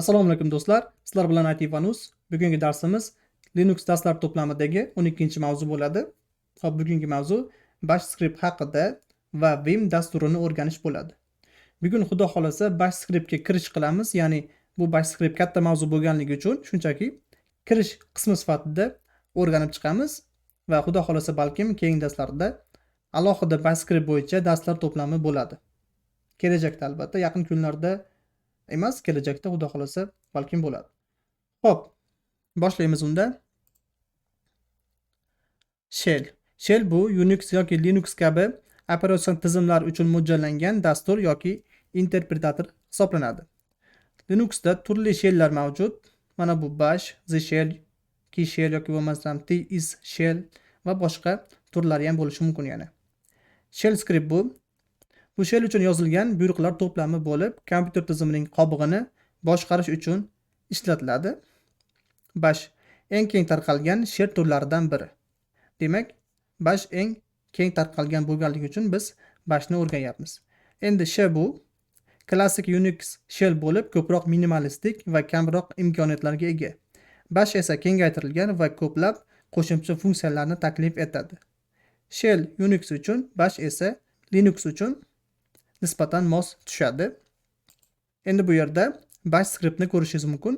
Assalomu alaykum do'stlar. Sizlar bilan IT Vanus. Bugungi darsimiz Linux darslar to'plamidagi 12-mavzu bo'ladi. Xo'p, bugungi mavzu Bash script haqida va Vim dasturini o'rganish bo'ladi. Bugun xudo xolasa Bash scriptga kirish qilamiz, ya'ni bu Bash script katta mavzu bo'lganligi uchun shunchaki kirish qismi sifatida o'rganib chiqamiz va xudo xolasa balkim keyingi darslarda alohida Bash script bo'yicha darslar to'plami bo'ladi. Kelajakda albatta, yaqin kunlarda emas, kelajakda xudo xolasa balkim bo'ladi. Xo'p, boshlaymiz unda. Shell. Shell bu Unix yoki Linux kabi operatsion tizimlar uchun mo'ljallangan dastur yoki interpretator hisoblanadi. Linuxda turli shelllar mavjud. Mana bu Bash, Z shell, Key shell yoki bo'lmasam TS shell va boshqa turlari ham bo'lishi mumkin yana. Shell script bu shell uchun yozilgan buyruqlar to'plami bo'lib, kompyuter tizimining qobig'ini boshqarish uchun ishlatiladi. Bash eng keng tarqalgan shell turlaridan biri. Demak, Bash eng keng tarqalgan bo'lganligi uchun biz Bashni o'rganyapmiz. Endi sh bu klassik Unix shell bo'lib, ko'proq minimalistik va kamroq imkoniyatlarga ega. Bash esa kengaytirilgan va ko'plab qo'shimcha funksiyalarni taklif etadi. Shell Unix uchun, Bash esa Linux uchun nisbatan mos tushadi. Endi bu yerda Bash scriptni ko'rishingiz mumkin.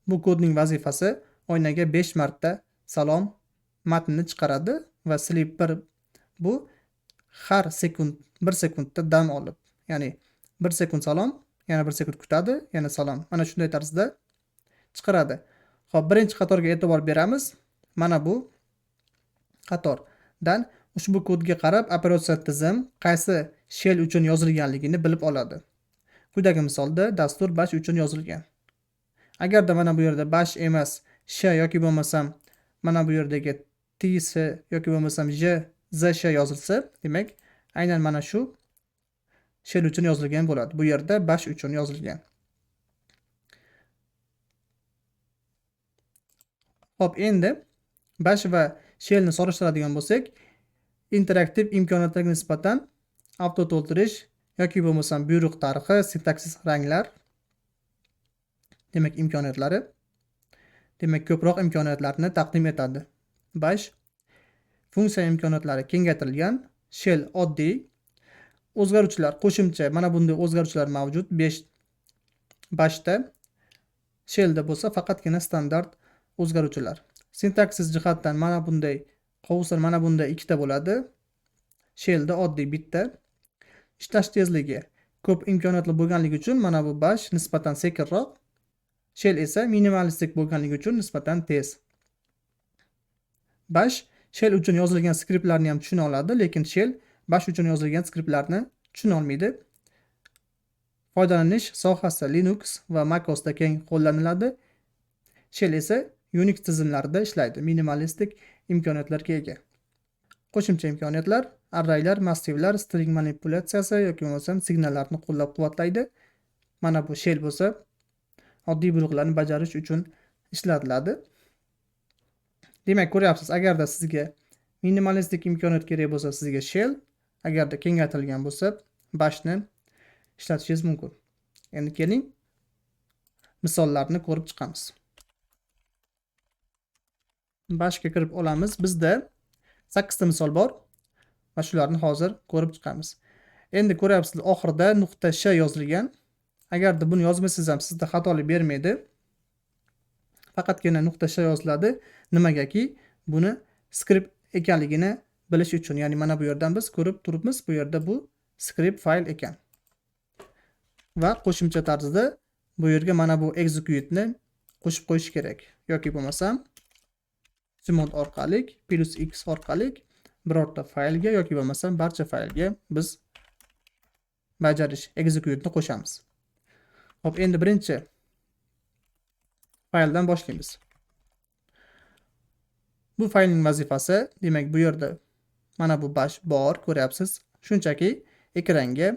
Bu kodning vazifasi oynaga 5 marta salom matnini chiqaradi va sleep 1 bu har sekund 1 sekundda dam olib, ya'ni 1 sekund salom, yana 1 sekund kutadi, yana salom. Mana shunday tarzda chiqaradi. Xo'p, birinchi qatorga e'tibor beramiz. Mana bu qatordan ushbu kodga qarab operatsion tizim qaysi shell uchun yozilganligini bilib oladi. Quyidagi misolda dastur Bash uchun yozilgan. Agarda mana bu yerda Bash emas, sh yoki bo'lmasam mana bu yerdagi ts yoki bo'lmasam j, z sh yozilsa, demak, aynan mana shu shell uchun yozilgan bo'ladi. Bu yerda Bash uchun yozilgan. Xo'p, endi Bash va shellni solishtiradigan bo'lsak, interaktiv imkoniyatlarga nisbatan avto to'ldirish yoki bo'lmasam buyruq tarixi, sintaksis ranglar, demak imkoniyatlari, demak ko'proq imkoniyatlarni taqdim etadi. Bash funksiya imkoniyatlari kengaytirilgan, shell oddiy, o'zgaruvchilar qo'shimcha, mana bunday o'zgaruvchilar mavjud 5 Bashda, shellda bo'lsa faqatgina standart o'zgaruvchilar. Sintaksis jihatdan mana bunday qovuslar, mana bunday ikkita bo'ladi. Shellda oddiy bitta. Ishlash tezligi ko'p imkoniyatli bo'lganligi uchun mana bu Bash nisbatan sekinroq, shell esa minimalistik bo'lganligi uchun nisbatan tez. Bash shell uchun yozilgan skriptlarni ham tushuna oladi, lekin shell Bash uchun yozilgan skriptlarni tushuna olmaydi. Foydalanish sohasi Linux va macOSda keng qo'llaniladi. Shell esa Unix tizimlarida ishlaydi, minimalistik imkoniyatlarga ega. Qo'shimcha imkoniyatlar arraylar, massivlar, string manipulyatsiyasi yoki bo'lmasam signallarni qo'llab-quvvatlaydi. Mana bu shell bo'lsa oddiy buyruqlarni bajarish uchun ishlatiladi. Demak, ko'ryapsiz, agarda sizga minimalistik imkoniyat kerak bo'lsa, sizga shell, agarda kengaytirilgan bo'lsa, Bashni ishlatishingiz mumkin. Endi keling, misollarni ko'rib chiqamiz. Bashga kirib olamiz. Bizda 8 ta misol bor va shularni hozir ko'rib chiqamiz. Endi ko'ryapsiz, oxirida nuqta sh yozilgan. Agarda buni yozmasangiz ham sizda xatolik bermaydi. Faqatgina nuqta sh yoziladi. Nimagaki? Buni skript ekanligini bilish uchun. Ya'ni mana bu yerdan biz ko'rib turibmiz, bu yerda bu skript fayl ekan. Va qo'shimcha tarzda bu yerga mana bu execute ni qo'shib qo'yish kerak. Yoki bo'lmasam chmod orqali plus x orqali birorta faylga yoki bo'lmasam barcha faylga biz bajarish execute ni qo'shamiz. Xo'p, endi birinchi fayldan boshlaymiz. Bu faylning vazifasi, demak, bu yerda mana bu bash bor, ko'ryapsiz. Shunchaki ekranga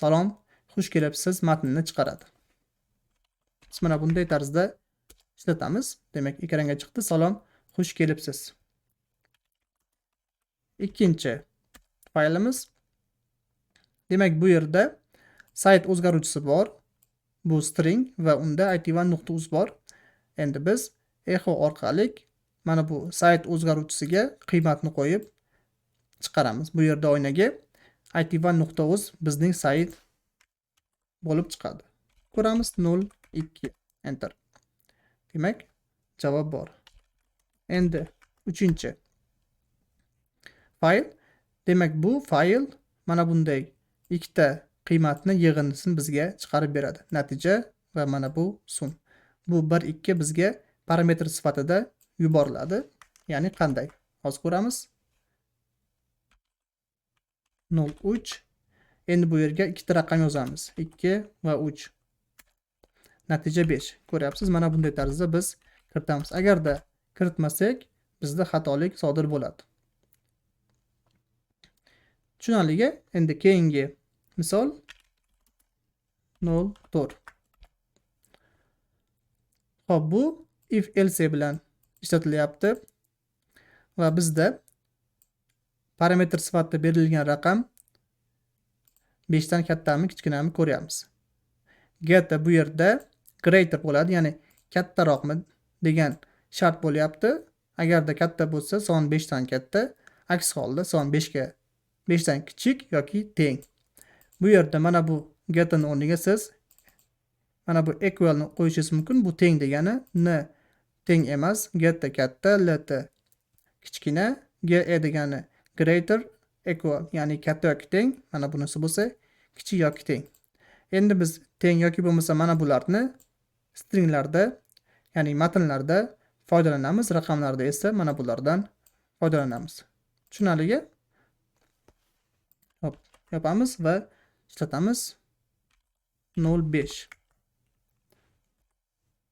salom, xush kelibsiz matnini chiqaradi. Biz mana bunday tarzda ishlatamiz. Demak, ekranga chiqdi, salom, xush kelibsiz. Ikkinchi faylimiz. Demak, bu yerda sayt o'zgaruvchisi bor. Bu string va unda it1.uz bor. Endi biz echo orqali mana bu sayt o'zgaruvchisiga qiymatni qo'yib chiqaramiz. Bu yerda oynaga it1.uz bizning sayt bo'lib chiqadi. Ko'ramiz, 0 2, enter. Demak, javob bor. Endi uchinchi fayl. Demak, bu fayl mana bunday ikkita qiymatni yig'indisini bizga chiqarib beradi. Natija va mana bu sum. Bu 1 2 bizga parametr sifatida yuboriladi. Ya'ni qanday? Hozir ko'ramiz. 0 3. Endi bu yerga ikkita raqam yozamiz. 2 va 3. Natija 5. Ko'ryapsiz, mana bunday tarzda biz kiritamiz. Agarda kiritmasak, bizda xatolik sodir bo'ladi. Tushunarligi? Endi keyingi misol 0 4. Xo'p, bu if else bilan ishlatilyapti va bizda parametr sifatida berilgan raqam 5 dan kattami, kichkinami ko'ryapmiz. Gt bu yerda greater bo'ladi, ya'ni kattaroqmi degan shart bo'lyapti. Agarda katta bo'lsa, son 5 dan katta, aks holda son 5 dan kichik yoki teng. Bu yerda mana bu gt ni o'rniga siz mana bu equalni qo'yishingiz mumkin. Bu teng degani, n teng emas, gt katta, lt kichkina, ge degani greater equal, ya'ni katta yoki teng, mana bunisi bo'lsa kichik yoki teng. Endi biz teng yoki bo'lmasa mana bularni stringlarda, ya'ni matnlarda foydalanamiz, raqamlarda esa mana bulardan foydalanamiz. Tushunarligi? Xo'p, yopamiz va ishlatamiz. 0,5.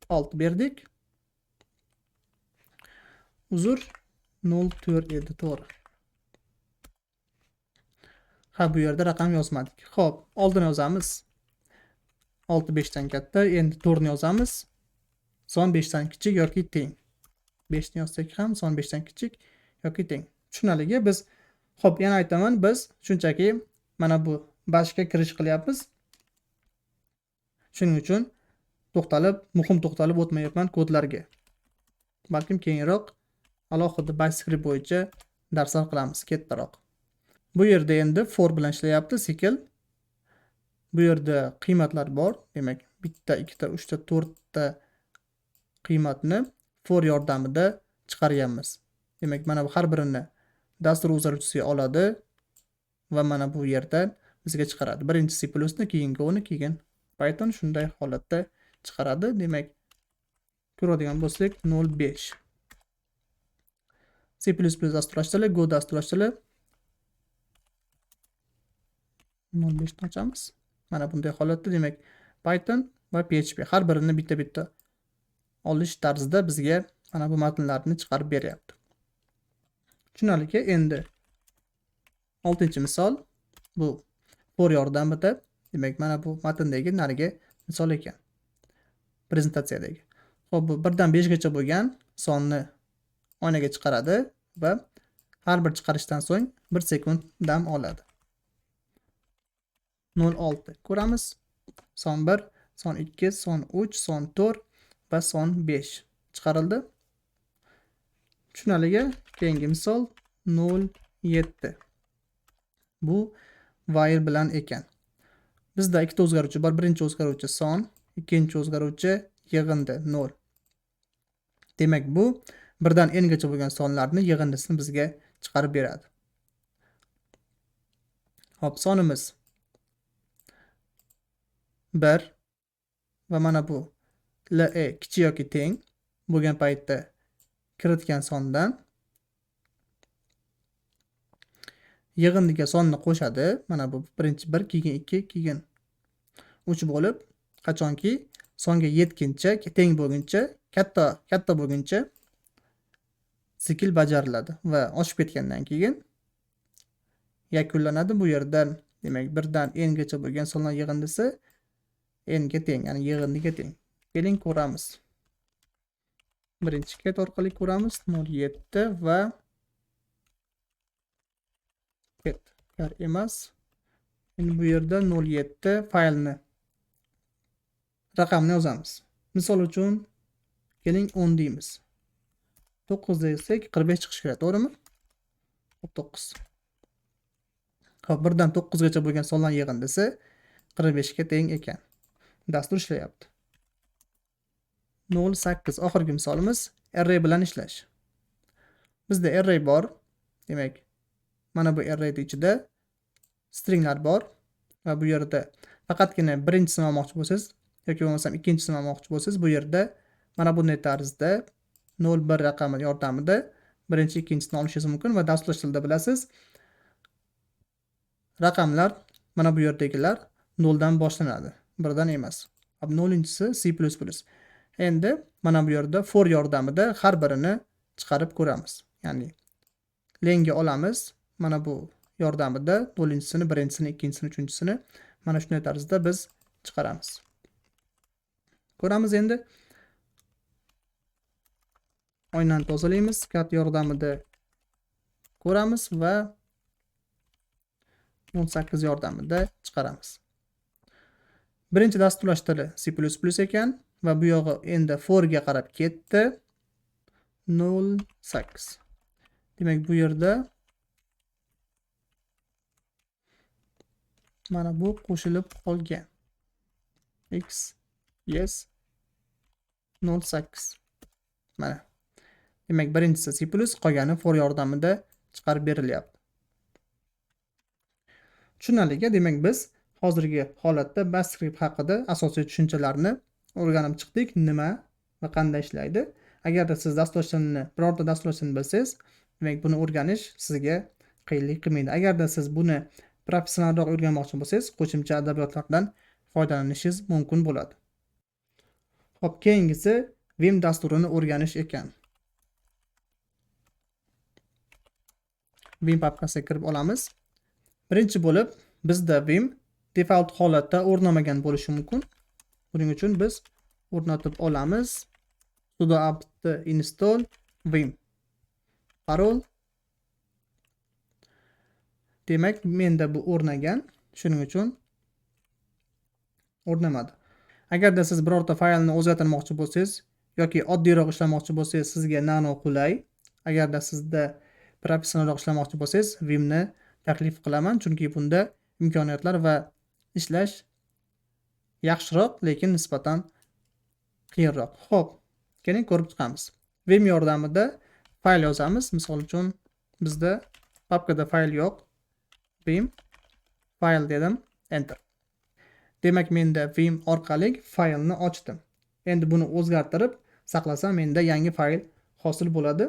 6 berdik. Uzr, 0,4 edi, to'g'ri. Ha, bu yerda raqam yozmadik. Xo'p, oldin yozamiz. 6 5 dan katta. Endi 4 ni yozamiz. Son 5 dan kichik yoki teng. 5 ni yozsak ham son 5 dan kichik yoki teng. Tushunarligi? Biz, xo'p, yana aytaman, biz shunchaki mana bu bashga kirish qilyapmiz. Shuning uchun to'xtalib, muhim to'xtalib o'tmayapman kodlarga. Balkim keyinroq alohida bash script bo'yicha darslar qilamiz kattaroq. Bu yerda endi for bilan ishlayapti sikl. Bu yerda qiymatlar bor. Demak, bitta, ikkita, uchta, to'rtta qiymatni for yordamida chiqarganmiz. Demak, mana bu har birini dastur o'zgaruvchisiga oladi va mana bu yerdan bizga chiqaradi. Birinchi C plusni, keyin Go'ni, keyin Python, shunday holatda chiqaradi. Demak, ko'radigan bo'lsak, 0.5. C++ dasturlash tili, Go dasturlash tili. 0.5 ni ochamiz. Mana bunday holatda, demak, Python va PHP har birini bitta-bitta olish tarzida bizga mana bu matnlarni chiqarib beryapti. Tushunarliki? Endi 6-misol, bu for yordamida, demak, mana bu matndagi narigi misol ekan. Prezentatsiyadagi. Xo'p, bu 1 dan 5 gacha bo'lgan sonni oynaga chiqaradi va har bir chiqarishdan so'ng 1 sekund dam oladi. 0.6 ko'ramiz. Son 1, son 2, son 3, son 4 va son 5 chiqarildi. Tushunarligi? Keyingi misol 0.7. Bu while bilan ekan. Bizda ikkita o'zgaruvchi bor. Birinchi o'zgaruvchi son, ikkinchi o'zgaruvchi yig'indi 0. Demak, bu birdan n gacha bo'lgan sonlarni yig'indisini bizga chiqarib beradi. Xo'p, sonimiz 1 va mana bu LE kichik yoki teng bo'lgan paytda kiritgan sondan yig'indiga sonni qo'shadi. Mana bu birinchi 1, keyin 2, keyin 3 bo'lib, qachonki songa yetguncha, teng bo'lguncha, katta katta bo'lguncha sikl bajariladi va oshib ketgandan keyin yakunlanadi. Bu yerdan, demak, 1 dan n gacha bo'lgan sonlar yig'indisi n ga teng, ya'ni yig'indiga teng. Keling, ko'ramiz. Birinchi cat orqali ko'ramiz 0.7 va cat kar emas. Endi bu yerda 0.7 faylni Raqamni yozamiz. Misol uchun, keling 10 deymiz. 9 desak 45 chiqishi kerak, to'g'rimi? Xo'p, 9. Xo'p, 1 dan 9 gacha bo'lgan sonlar yig'indisi 45 ga teng ekan. Dastur ishlayapti. 0.8 oxirgi misolimiz array bilan ishlash. Bizda array bor. Demak, mana bu arrayning ichida stringlar bor va bu yerda faqatgina birinchisini olmoqchi bo'lsangiz yoki bo'lmasam ikkinchisini olmoqchi bo'lsangiz, bu yerda mana bunday tarzda 0.1 raqami yordamida birinchi, ikkinchisini olishingiz mumkin va dasturlash tilida bilasiz, raqamlar mana bu yerdagilar 0 dan boshlanadi, 1 dan emas. 0-inchisi C++. Endi mana bu yerda for yordamida har birini chiqarib ko'ramiz. Ya'ni lenga olamiz, mana bu yordamida 0-inchisini, birinchisini, ikkinchisini, uchinchisini mana shunday tarzda biz chiqaramiz. Ko'ramiz endi. Oynani tozalaymiz, cat yordamida ko'ramiz va 0.8 yordamida chiqaramiz. Birinchi dasturlash tili C++ ekan va bu yog'i endi for ga qarab ketdi. 0.8. Demak, bu yerda mana bu qo'shilib qolgan. X yes 0.8. Mana. Demak, birinchisi C+, qolgani for yordamida chiqarib berilyapti. Tushunarli-ku? Demak, biz hozirgi holatda Bash script haqida asosiy tushunchalarni o'rganib chiqdik, nima va qanday ishlaydi. Agarda siz dasturlash tilini, birorta dasturlash tilini bilsangiz, demak, buni o'rganish sizga qiyinlik qilmaydi. Agarda siz buni professionalroq o'rganmoqchi bo'lsangiz, qo'shimcha adabiyotlardan foydalanishingiz mumkin bo'ladi. Xo'p, keyingisi Vim dasturini o'rganish ekan. Vim papkasiga kirib olamiz. Birinchi bo'lib bizda Vim default holatda o'rnamagan bo'lishi mumkin. Buning uchun biz o'rnatib olamiz. Sudo apt install vim. Parol. Demak, menda bu o'rnagan, shuning uchun o'rnamadi. Agarda siz birorta faylni o'zgartirmoqchi bo'lsangiz yoki oddiyroq ishlamoqchi bo'lsangiz, sizga nano qulay. Agarda sizda professionalroq ishlamoqchi bo'lsangiz, Vimni taklif qilaman, chunki bunda imkoniyatlar va ishlash yaxshiroq, lekin nisbatan qiyinroq. Xo'p, keling ko'rib chiqamiz. Vim yordamida fayl yozamiz. Misol uchun bizda papkada fayl yo'q. Vim fayl dedim, enter. Demak, menda Vim orqali faylni ochdim. Endi buni o'zgartirib saqlasam, menda yangi fayl hosil bo'ladi.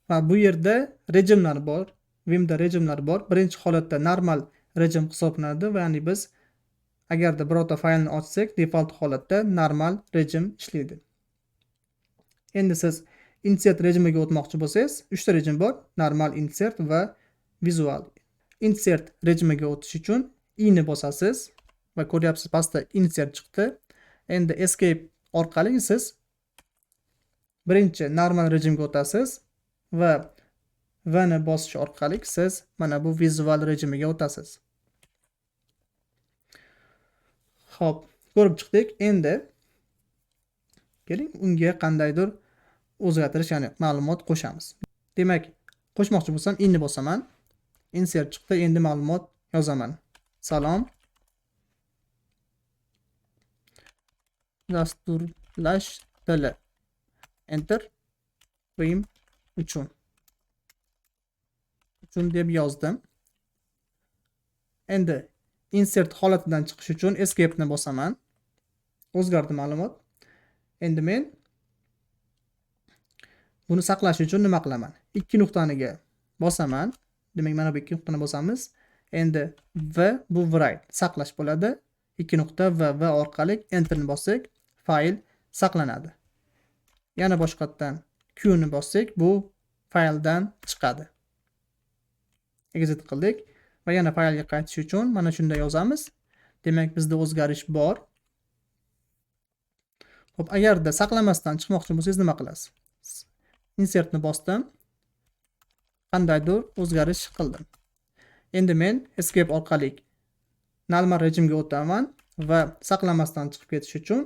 Va bu yerda rejimlar bor. Vimda rejimlar bor. Birinchi holatda normal rejim hisoblanadi va ya'ni biz agarda birorta faylni ochsak, default holatda normal rejim ishlaydi. Endi siz insert rejimiga o'tmoqchi bo'lsangiz, 3 ta rejim bor: normal, insert va vizual. Insert rejimiga o'tish uchun i ni bosasiz va ko'ryapsiz, pastda insert chiqdi. Endi escape orqali siz birinchi normal rejimga o'tasiz va V ni bosish orqali siz mana bu vizual rejimiga o'tasiz. Xo'p, ko'rib chiqdik. Endi keling unga qandaydir o'zgartirish, ya'ni ma'lumot qo'shamiz. Demak, qo'shmoqchi bo'lsam i ni bosaman. Insert chiqdi. Endi ma'lumot yozaman. Salom. Dasturlash tili. Enter. Vim uchun. Uchun deb yozdim. Endi insert holatidan chiqish uchun escape ni bosaman. O'zgardi ma'lumot. Endi men buni saqlash uchun nima qilaman? 2 nuqtaniga bosaman. Demak, mana bu 2 nuqtani bosamiz. Endi V bu write, saqlash bo'ladi. 2 nuqta V, V orqali enterni bossak, fayl saqlanadi. Yana boshqatdan Q ni bossak, bu fayldan chiqadi. Exit qildik va yana faylga qaytish uchun mana shunday yozamiz. Demak, bizda o'zgarish bor. Xo'p, agarda saqlamasdan chiqmoqchi bo'lsangiz nima qilasiz? Insertni bosdim. Qandaydir o'zgarish qildim. Endi men escape orqali normal rejimga o'taman Va saqlamasdan chiqib ketish uchun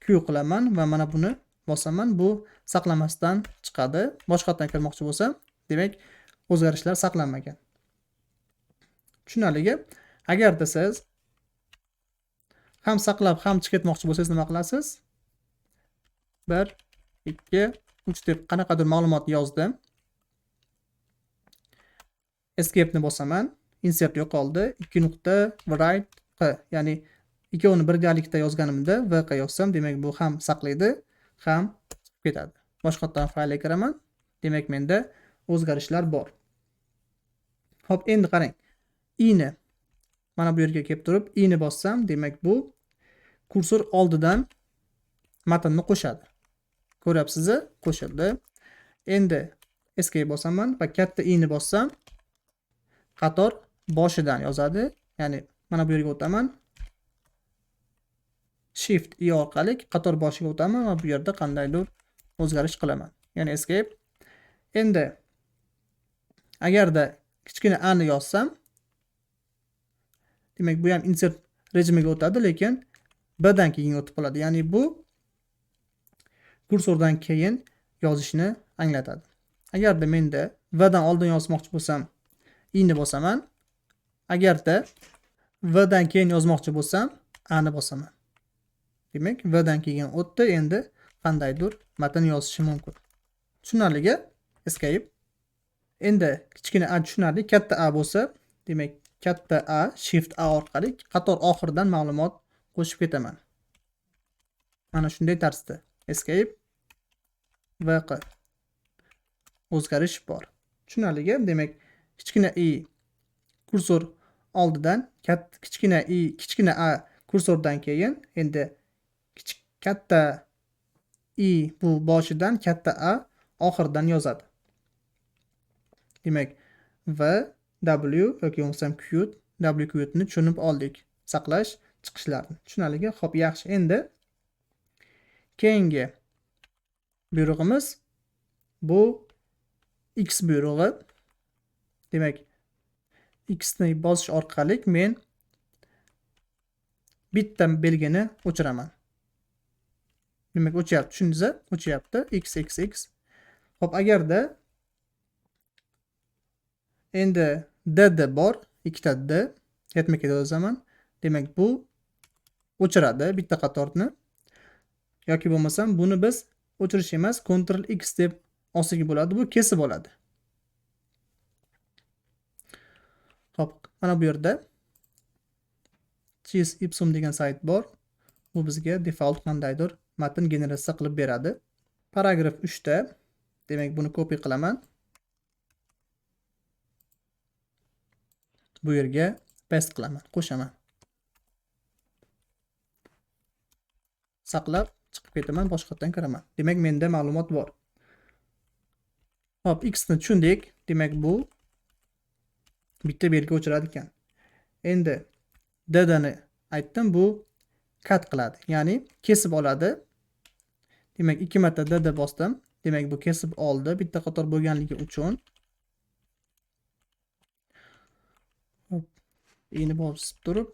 Q qilaman va mana buni bosaman. Bu saqlamasdan chiqadi. Boshqatdan kirmoqchi bo'lsam, demak, o'zgarishlar saqlanmagan. Tushunarligi? Agarda siz ham saqlab, ham chiqib ketmoqchi bo'lsangiz, nima qilasiz? 1, 2, 3 deb qanaqadir ma'lumot yozdim. Escape ni bosaman. Insert yo'qoldi. 2 nuqta write q, ya'ni ikkovini birgalikda yozganimda vq yozsam, demak, bu ham saqlaydi, ham chiqib ketadi. Boshqatdan faylga kiraman. Demak, menda o'zgarishlar bor. Xo'p, endi qarang. I ni mana bu yerga kelib turib, i ni bossam, demak, bu kursor oldidan matnni qo'shadi. Ko'ryapsiz, qo'shildi. Endi Escape bosaman va katta i ni bossam, qator boshidan yozadi. Ya'ni mana bu yerga o'taman. Shift i orqali qator boshiga o'taman va bu yerda qandaydir o'zgarish qilaman. Ya'ni Escape. Endi agarda kichkina a ni yozsam, demak, bu ham insert rejimiga o'tadi, lekin b dan keyin o'tib qoladi. Ya'ni bu kursordan keyin yozishni anglatadi. Agarda menda v dan oldin yozmoqchi bo'lsam, i ni bosaman. Agarda v dan keyin yozmoqchi bo'lsam, a ni bosaman. Demak, v dan keyin o'tdi, endi qandaydir matn yozishim mumkin. Tushunarligi? Escape. Endi kichkina a tushunarli, katta a bo'lsa, demak, katta a, Shift a orqali qator oxiridan ma'lumot qo'shib ketaman. Mana shunday tarzda. Escape, vq. O'zgarish bor. Tushunarligi? Demak, kichkina i kursor oldidan, kichkina i, kichkina a kursordan keyin, endi kichik katta i bu boshidan, katta a oxiridan yozadi. Demak, V, W yoki bo'lmasam Q, W, Q ni tushunib oldik. Saqlash, chiqishlarni. Tushunarligi? Xo'p, yaxshi. Endi keyingi buyrug'imiz bu X buyrug'i. Demak, X ni bosish orqali men bitta belgini o'chiraman. Demak, o'chyapti, tushundingiz? O'chyapti. X, X, X. Xo'p, agarda endi DD bor, ikkita D yetma-ket yozaman. Demak, bu o'chiradi bitta qatorni. Yoki bo'lmasam buni biz o'chirish emas, Ctrl X deb olsak bo'ladi. Bu kesib oladi. Xo'p, mana bu yerda Cheese Ipsum degan sayt bor. Bu bizga default qandaydir matn generatsiya qilib beradi. Paragraf 3 ta. Demak, buni copy qilaman. Bu yerga paste qilaman, qo'shaman. Saqlab chiqib ketaman, boshqatdan kiraman. Demak, menda ma'lumot bor. Xo'p, X ni tushundik. Demak, bu bitta belgi o'chiradi ekan. Endi D D ni aytdim, bu cut qiladi, ya'ni kesib oladi. Demak, 2 marta D D bosdim. Demak, bu kesib oldi bitta qator bo'lganligi uchun. Hop, endi bosib turib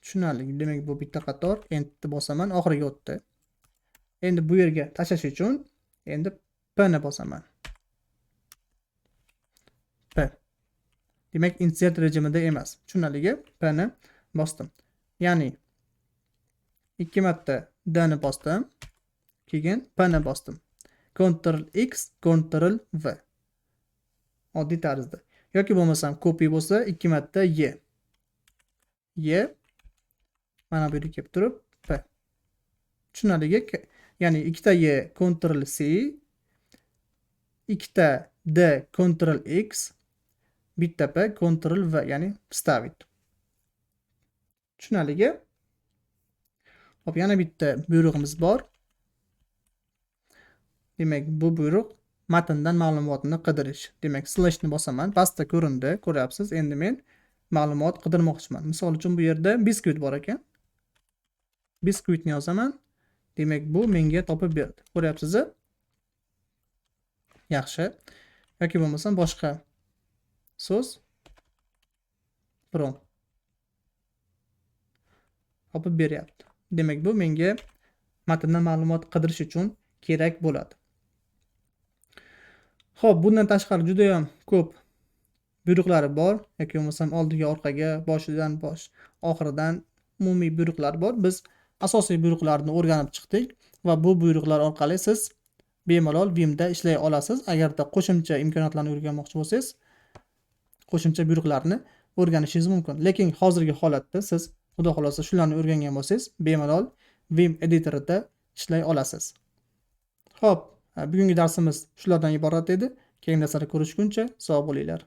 tushunarli. Demak, bu bitta qator, endi bosaman, oxiriga o'tdi. Endi bu yerga tashlash uchun endi P ni bosaman. P. Demak, insert rejimida emas. Tushunarligi? P ni bosdim. Ya'ni 2 marta D ni bosdim, keyin P ni bosdim. Ctrl X, Ctrl V. Oddiy tarzda. Yoki bo'lmasam copy bo'lsa 2 marta Y. Y mana bu yerga kelib turib P. Tushunarligi? Ya'ni ikkita Y Ctrl C, ikkita D Ctrl X, bitta P Ctrl V, ya'ni вставить. Tushunarligi? Hop, yana bitta buyrug'imiz bor. Demak, bu buyruq matndan ma'lumotni qidirish. Demak, slashni bosaman, pastda ko'rindi, ko'ryapsiz. Endi men ma'lumot qidirmoqchiman. Misol uchun bu yerda biskvit bor ekan. Biskvitni yozaman. Demak, bu menga topib berdi. Ko'ryapsiz? Yaxshi. Yoki bo'lmasam boshqa so'z from. topib beryapti. Demak, bu menga matndan ma'lumot qidirish uchun kerak bo'ladi. Xo'p, bundan tashqari juda ham ko'p buyruqlari bor yoki bo'lmasam oldiga, orqaga, boshidan, bosh oxiridan umumiy buyruqlar bor. Biz asosiy buyruqlarni o'rganib chiqdik va bu buyruqlar orqali siz bemalol Vimda ishlay olasiz. Agarda qo'shimcha imkoniyatlarni o'rganmoqchi bo'lsangiz, qo'shimcha buyruqlarni o'rganishingiz mumkin. Lekin hozirgi holatda siz, Xudo xolasa, shularni o'rgangan bo'lsangiz, bemalol Vim editorida ishlay olasiz. Xo'p, bugungi darsimiz shulardan iborat edi. Keyingi darslarda ko'rishguncha sog' bo'linglar.